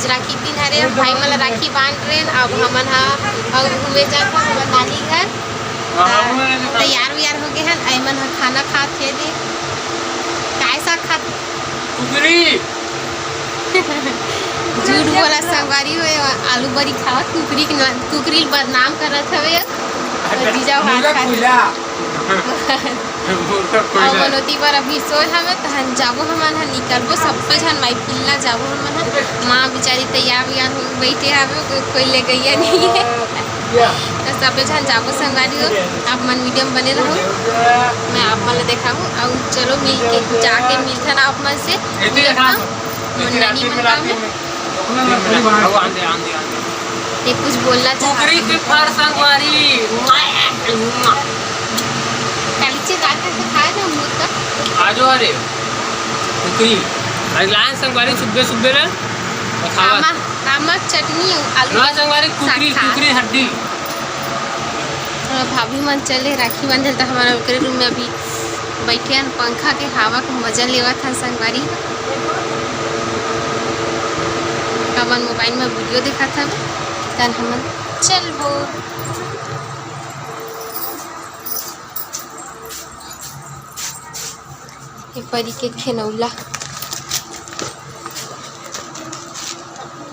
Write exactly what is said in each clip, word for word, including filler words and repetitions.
राखी दिन हरे, भाई मन ला राखी बांध रेन। अब हमन ह अउ घूमे जात हन हमर नानी घर। त तैयार वैयार हो गे हन, अउ एमन ह खाना खात हे दे। काय साग खात? कुकरी। झूठ बोला संगवारी हो, आलू बरी खावत कुकरी के ना-, कुकरी ल बदनाम करत हवे। अउ जीजा भात मुर्गा खात कुला। अउ मनोती बर अभी सोए हवे, तहन जाबो हमन ह, निकलबो सब्बो झन, माई पिल्ला जाबो हमन ह। माँ बेचारी तैयार वैयार हो बइठे हवे, को-, कोई ले गइया नहीं है। त सब्बो झन जाबो संगवारी हो, आप मन वीडियो में बने रहो, मैं आप मन ल देखाहूँ। अउ चलो मिल के जाके मिलथन आप मन से, मिलथन। मन नानी मन का में। आंदे, आंदे, आंदे। ये कुछ बोलना चाहत कुकरी के फर संगवारी। काली से रात में तो खाए ना मुर्गा। आजो अरे। कुकरी। आज लाए संगवारी सुबह सुबह ना। और खावा। आमा, आमा चटनी, आलू ना संगवारी, कुकरी, साग खा। कुकरी हड्डी। हाँ, भाभी मन चले राखी बांधे, त हमन ओकरे रूम में अभी बइठे हन, पंखा के हवा के मजा लेवत हन संगवारी। हमन मोबाइल में वीडियो देखत हन, तहन हमन चलबो। ये परी के खेनौला।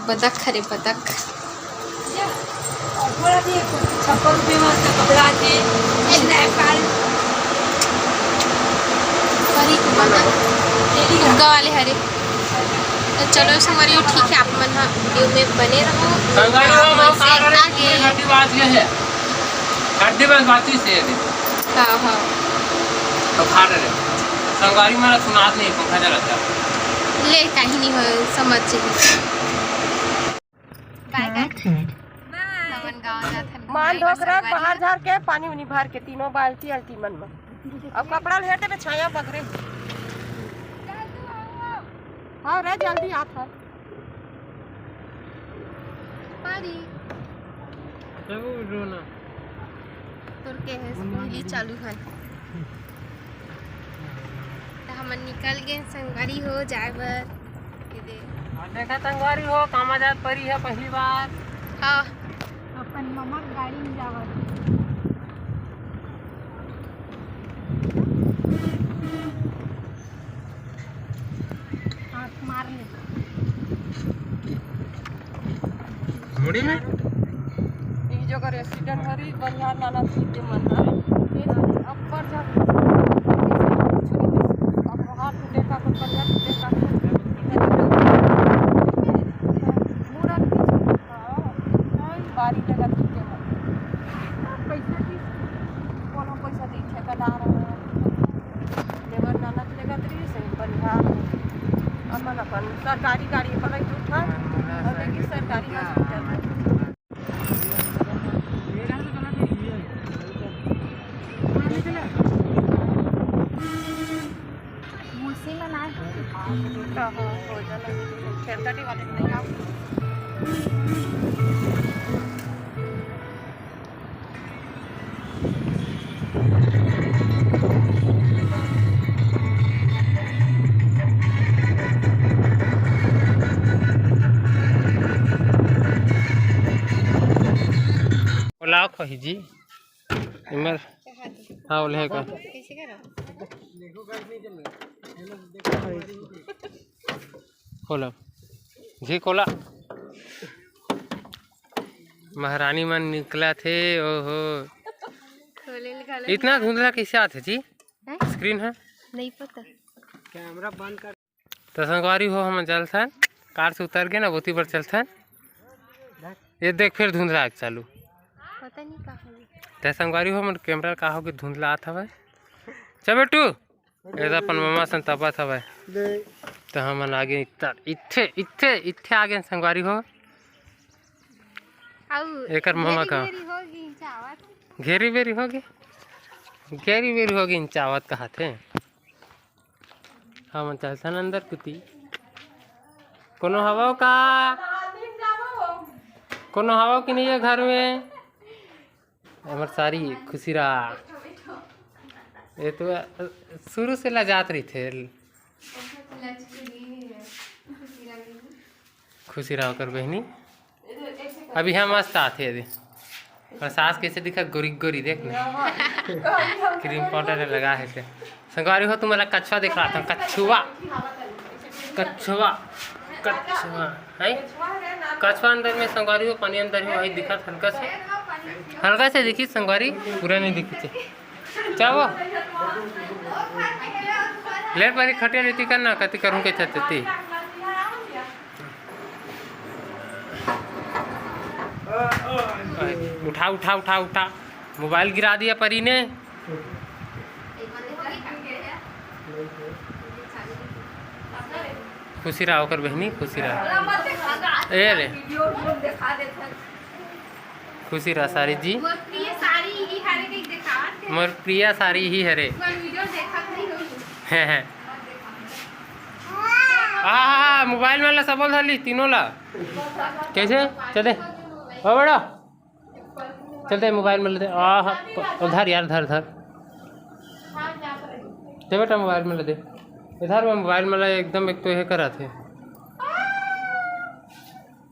बतख हरे, बतख। छप्पन रुपये में उसका कपड़ा आथे, स्नैप कार्ड। परी के बतख। फुग्गा वाले हरे। तो चलो संगवारी हो, ठीक है, आप मन ह वीडियो में बने रहो। संगवारी हो, आप मन से आगे। हड्डी बस बाती से है। हाँ, हाँ। तो फाट रहे। संगवारी मन सुनात नहीं, पंखा चलत हे। ले, काहे नहीं हो, समझ जाही। काय, काय? हमन गाँव जात हन मान घूमे बर धोक रख, संगवारी। बाहर झार के, पानी उनी भर के, तीनों बाल्टी अल्टी मन में। अब कपड़ा ल हेर देबे, छाया पकड़े। हाँ रे, जल्दी आत हन। पारी। तब वो रोना। तोर के है, स्कूल ही चालू है। त हमन निकल गे संगवारी हो जाए बर। ये दे। और देखा संगवारी हो, कामा जात परी है पहली बार। हाँ। अपन ममा के गाड़ी में जावत। हाथ मार ले। मुड़ी में? ई जगह रेसिडेंट हरी, बनिहार नाना जी के मन हर। अब्बड़ झन। अब हाथ में देखा तो बनिहार देखा तो। मुड़ा के पीछे। हाँ, बारी जगह ठीक है। पैसा की? कोनो पैसा नहीं, ठेकेदार है। लेबर ननद लेगत रहिस हे, बनिहार। अपन, अपन सरकारी गाड़ी पकड़ के उठा, और देखी सरकारी हॉस्पिटल में। मौसी में ना है। हाँ, हाँ, हो जाना। छेरकटी वाले नहीं आओ। पुलाव खही जी। इमर। हाँ, बोले का। खोला। जी खोला। महारानी मन निकला थे, ओहो। खोले ले घलो इतना नहीं। धुंधला कैसे आथे जी? हैं? स्क्रीन है? नहीं पता। कैमरा बंद कर। तो संगवारी हो, हम चलथन, कार से उतर के ना, बोती पर चलथन। ये देख, फिर धुंधला आग चालू। पता नहीं का होगे। तो संगवारी हो, हमर कैमरा का होगे, धुंधला आत हवय। चल बेटू। एदा अपन ममा सन तपत हवय। ले। त हमन आगे इत्ता-, इत्थे, इत्थे, इत्थे आगे संगवारी हो। अउ एकर ममा घेरी का? बेरी होगी, चावत। घेरी बेरी होगी। घेरी बेरी होगी, चावत कहत हे। हमन चलथन अंदर कुती। कोनो हवव का? कोनो हवव कि नहीं ये घर में? हमर सारी खुशी रहा। ये तो शुरू से लजात रहिथे। खुशी रहा ओकर बहिनी। अभी हम मस्त आथे दे। और सास कैसे दिखत, गोरी गोरी, देख ना। क्रीम पाउडर लगा है से। संगवारी हो, तुम्हारा कछुआ दिख रहा था, कछुआ, कछुआ, कछुआ, है? कछुआ अंदर में, संगवारी हो, पानी अंदर है, वही दिखत हल्का से, हल्का से दिखी संगवारी, पूरा नहीं दिखी थे। क्या वो? लेट बारी खटिया लेती कर ना, कति करूँ के छत ती। उठा, उठा, उठा, उठा। मोबाइल गिरा दिया परी ने। खुशी रहा ओकर बहिनी, खुशी रहा। ए रे। खुशी रहा सारी जी। मोर प्रिय सारी ही हरे, कहीं देखावत है। मोर प्रिय सारी ही हरे। मोर वीडियो देखत नहीं होई। हैं, हैं। आ, मोबाइल में ला सबो धर ली, तीनों ला। कैसे? चले। ओ बड़ा। चलते मोबाइल में लेते। आ, हाँ, प-, धर यार, धर, धर। दे बेटा, मोबाइल में ले दे। इधर में मोबाइल में ले, एकदम एक तो ये करा थे।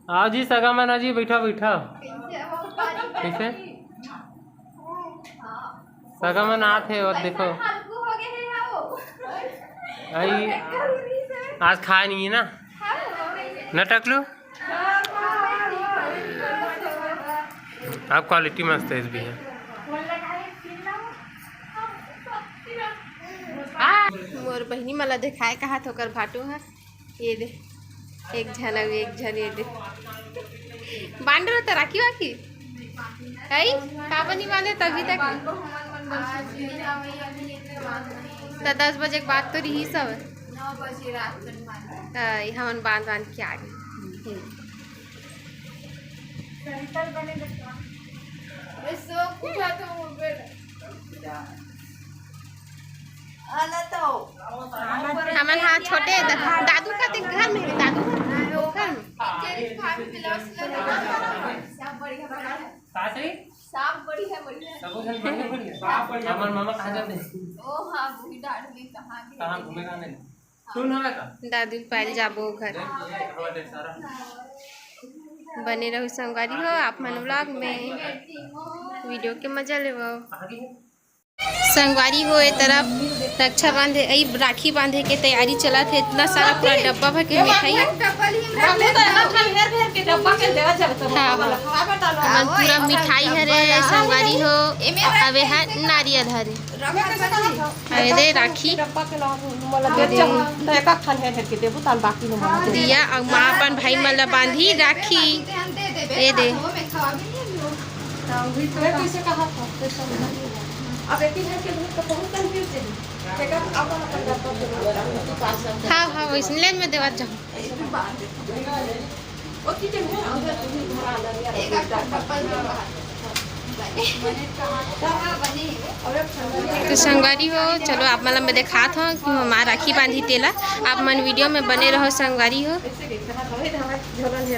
आओ जी, सगा मन, आओ जी, बैठा, बैठा। कैसे? सगा मन आत हे, और देखो। आई, आज खाए नहीं है ना? ना टकलू? अब क्वालिटी मस्त है इस भी है। मोर बहिनी मला देखाए कहा थे ओकर भाटू है। ये दे, एक झन अउ एक झन, ये दे। बांध रहो तो राखी वाखी। कई? का बनी बांधे तभी तक? तो दस बजे के बाद तो रही सब। नौ बजे रात में बांधे। हाँ, ये हमन बांध बांध के आ गए। ये सो पूछा तो वो बेटा। हमन हाँ छोटे द-, दादू का ते घर में, दादू घर में, घर में। सास ही? सब बढ़िया, बढ़िया। हमर मामा कहाँ जाते हैं? ओ हाँ, बूढ़ी डाढ़ में कहाँ गए? कहाँ घूमे, कहाँ नहीं? सुन हवे का? दादू पायल जाबो घर। देख, देख, हवा देख सारा। बने रहो संगवारी हो आप मन vlog में, वीडियो के मजा लेवो। कहाँ गई है? संगवारी हो, ए तरफ रक्षाबंधन, ए राखी बांधे के तैयारी चलत हे। इतना सारा पूरा डब्बा भर के मिठाई हे। हाँ, हमन पूरा मिठाई हरे संगवारी हो। अबे हा नारियल हरे। अबे दे राखी। दिया अउ माँ अपन भाई मन ला बांधी राखी। ए दे। अब एक ही घर के लोग तो बहुत confuse है। हाँ, हाँ, वैसे ले में देवत जाओ। तो संगवारी हो, चलो आप मन ला मैं देखात हूँ कि हमार राखी बांधी तेला। आप मन वीडियो में बने रहो संगवारी हो।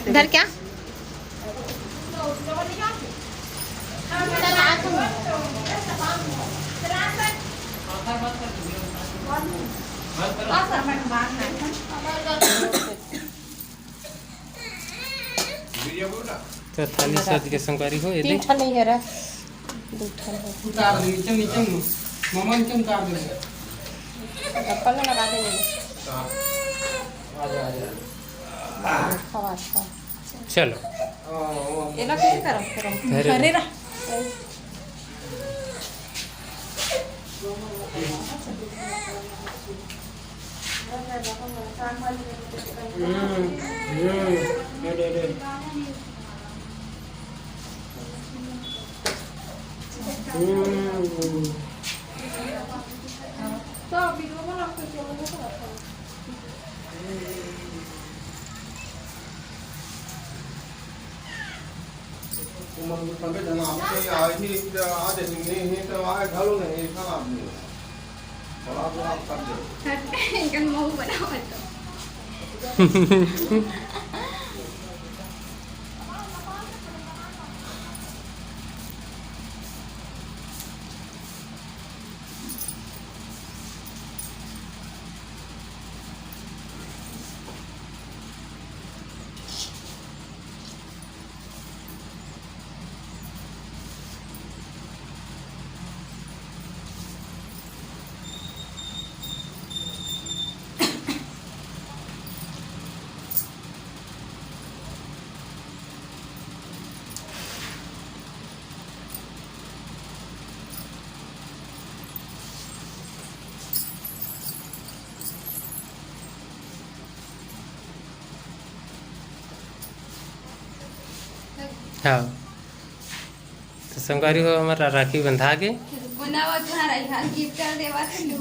इधर क्या? तो थाली सज के संगवारी हो, ये तीन दे। ठन नहीं है रे। दो ठन है। उतार दे, नीचे, नीचे में। मामा नीचे उतार दे। चप्पल में लगा दे। आ जा, आ जा। खावा, खावा। चलो। एला कैसे करम? करम। अरे। अरे रा। हम्म, हम्म, दे, दे, दे। हम्म। तुमन सबे झन आपके आही, आ जही, नहीं, नहीं तो आए घलो नहीं, ऐसा आदमी। बड़ा बुरा कर दे। इनका मुंह बनाओ तो। हाँ, तो संगवारी हो, हमारा राखी बंधा के। रुको ना, वो तुम्हारा यहाँ गिफ्ट कर देवा थे तू।